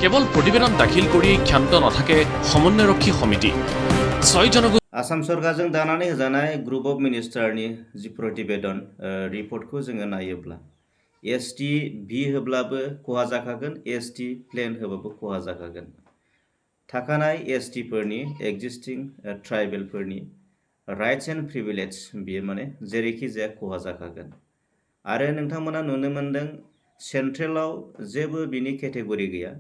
কেৱল প্ৰতিবেদন দাখিল কৰি ক্ষান্ত নাথাকে সমন্বয়ৰক্ষী সমিতি 6 জন आसाम सरकारजों दानानै होजानाय ग्रुप अफ मिनिस्टारनि जि प्रतिवेदन रिपर्टखौ जोङो नायोब्ला एसटी बि होब्लाबो खहा जाखागोन एसटी प्लेन होबाबो खहा जाखागोन थाखानाय एसटी फोरनि एक्जिस्टिं ट्राइबेलफोरनि राइट्स एन्ड प्रिभिलेज बियो माने जेरैखि जाया खहा जाखागोन आरो नोंथांमोना नुनो मोनदों सेन्ट्रेलाव जेबो बिनि केटेगरि गैया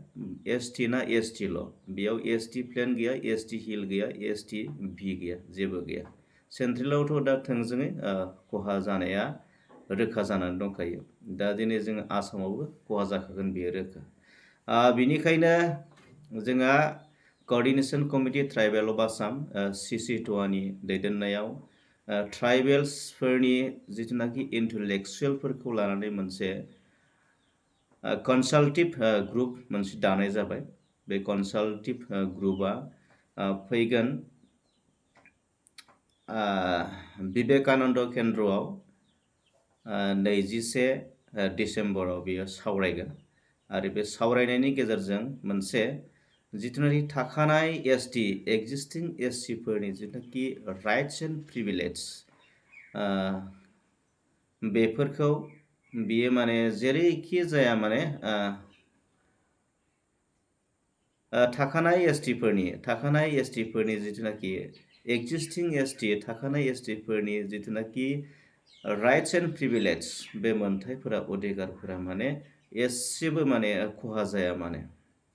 एसटी ना एसटील' बेयाव एसटी प्लेन गैया एसटी हिल गैया एसटी भि गैया जेबो गैया सेन्ट्रेलावथ' दा थोंजोङै खहा जानाया रोखा जानानै दंखायो दा दिनै जों आसामावबो खहा जाखागोन बेयो रोखा बिनिखायनो जोंहा coordination committee tribal of Assam CC2नि दैदेननायाव ट्राइबेल्सफोरनि जिथुनाखि इन्टेलेक्सुयेलफोरखौ लानानै मोनसे कनसाल्टिभ ग्रुप मोनसे दानाय जाबाय बे कनसाल्टिभ ग्रुपआ फैगोन विवेकानन्द केन्द्रआव 21 डिसेम्बराव बियो सावरायगोन आरो बे सावरायनायनि गेजेरजों मोनसे जिथुनाखि थाखानाय एसटी एक्जिस्टिं एससीफोरनि जिथुनाखि राइट्स एन्ड प्रिभिलेज बेफोरखौ बियो माने जेरैखि जाया माने थाखानाय एसटीफोरनि जिथुनाखि एक्जिस्टिं एसटी थाखानाय एसटीफोरनि जिथुनाखि राइट्स एन्ड प्रिभिलेज बे मोनथायफोरा अधिकारफोरा माने एसेबो माने खहा जाया माने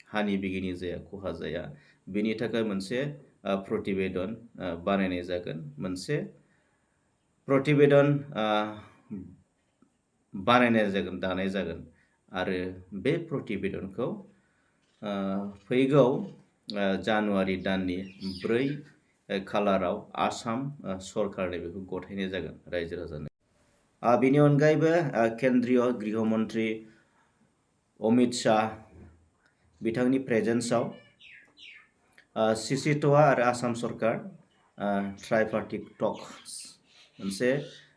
हानि बिगिनि जाया खहा जाया बेनि थाखाय मोनसे प्रतिवेदन बानायनाय जागोन मोनसे प्रतिवेदन बानायनाय जागोन दानाय जागोन आरो बे प्रतिवेदनखौ फैगौ जानुवारि दाननि 4 खालाराव आसाम सरकारनि बेखौ गथायनाय जागोन रायजो राजानो बेनि अनगायैबो केन्द्रीय गृहमन्त्री अमित शाह बिथांनि प्रेजेन्सआव CC2 आरो आसाम सरकार ट्राइपार्टिक टक्स मोनसे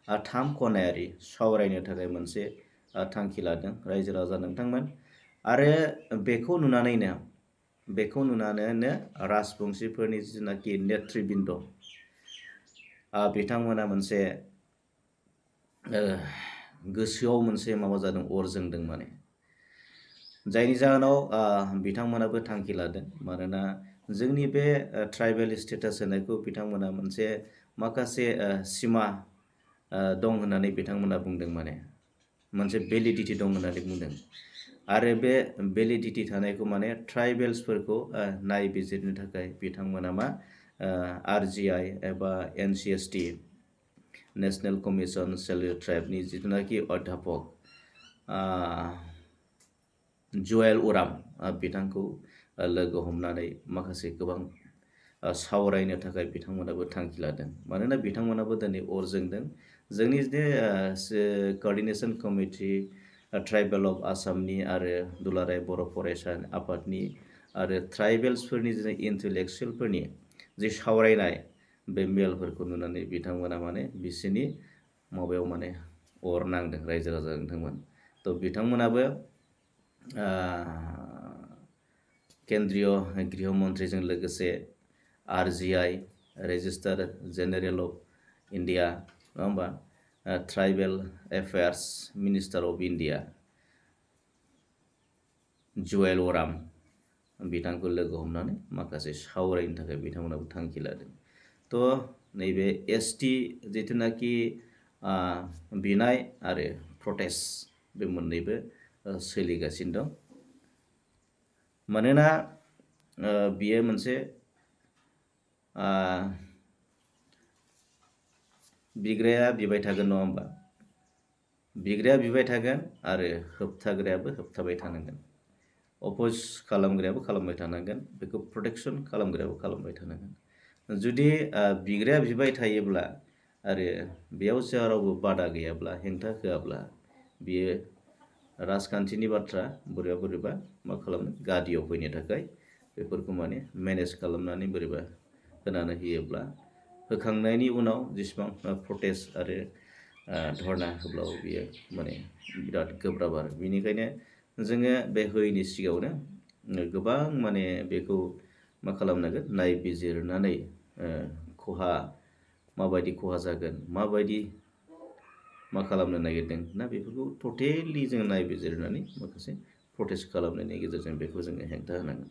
3 खनायारि सावरायनो थाखाय मोनसे थांखि लादों रायजो राजा नोंथांमोन आरो बेखौ नुनानैनो राजबंशीफोरनि जिथुनाखि नेतृबृन्द बिथांमोना मोनसे गोसोआव मोनसे माबा जादों अर जोंदों माने जायनि जाहोनाव बिथांमोनाबो थांखि लादों मानोना जोंनि बे ट्राइबेल स्टेटास होनायखौ बिथांमोना मोनसे माखासे सिमा दं होननानै बिथांमोना बुंदों माने मोनसे भेलिडिटि दं होननानै बुंदों आरो बे भेलिडिटि थानायखौ माने ट्राइबेल्सफोरखौ नायबिजिरनो थाखाय बिथांमोना मा RGI एबा NCST नेशनेल कमिसन सेड्युल्ड ट्राइबनि जिथुनाखि अध्यापक जुएल उराम बिथांखौ लोगो हमनानै माखासे गोबां सावरायनो थाखाय बिथांमोनाबो थांखि लादों मानोना बिथांमोनाबो दिनै अर जोंदों जोंनि जे कोअर्डिनेशन कमिटि ट्राइबेल अफ आसामनि आरो दुलाराय बर' फरायसा आफादनि आरो ट्राइबेल्सफोरनि जे इन्टेलेक्सुयेलफोरनि जे सावरायनाय बे मेलफोरखौ नुनानै बिथांमोना माने बिसोरनि माबायाव माने अर नांदों रायजो राजा नोंथांमोन थ' बिथांमोनाबो केन्द्रीय गृहमन्त्रीजों लोगोसे RGI registrar general of India नङा होमबा tribal affairs minister of India Jual Oram बिथांखौ लोगो हमनानै माखासे सावरायनो थाखाय बिथांमोनाबो थांखि लादों थ' नैबे एसटी जिथुनाखि बिनाय आरो प्रटेस्ट बे मोननैबो सोलिगासिनो दं मानोना बियो मोनसे बिग्राया बिबाय थागोन नङा होमबा बिग्राया बिबाय थागोन आरो होबथाग्रायाबो होबथाबाय थानांगोन अपोज खालामग्रायाबो खालामबाय थानांगोन बेखौ प्रटेक्शन खालामग्रायाबो खालामबाय थानांगोन जुदि बिग्राया बिबाय थायोब्ला आरो बेयाव जेरावबो बादा गैयाब्ला हेंथा होआब्ला बियो राजखान्थिनि बाथ्रा बोरैबा मा खालामनो गादियाव फैनो थाखाय बेफोरखौ माने मेनेज खालामनानै बोरैबा होनानै होयोब्ला होखांनायनि उनाव जेसेबां प्रटेस्ट आरो धरना होब्लाबो बियो माने बिराद गोब्राब आरो बेनिखायनो जोङो बे होयैनि सिगाङावनो गोबां माने बेखौ मा खालामनांगोन नायबिजिरनानै खहा माबायदि खहा जागोन माबायदि मा खालामनो नागिरदों ना बेफोरखौ टटेलि जोङो नायबिजिरनानै माखासे प्रटेस्ट खालामनायनि गेजेरजों बेखौ जोङो हेंथा होनांगोन।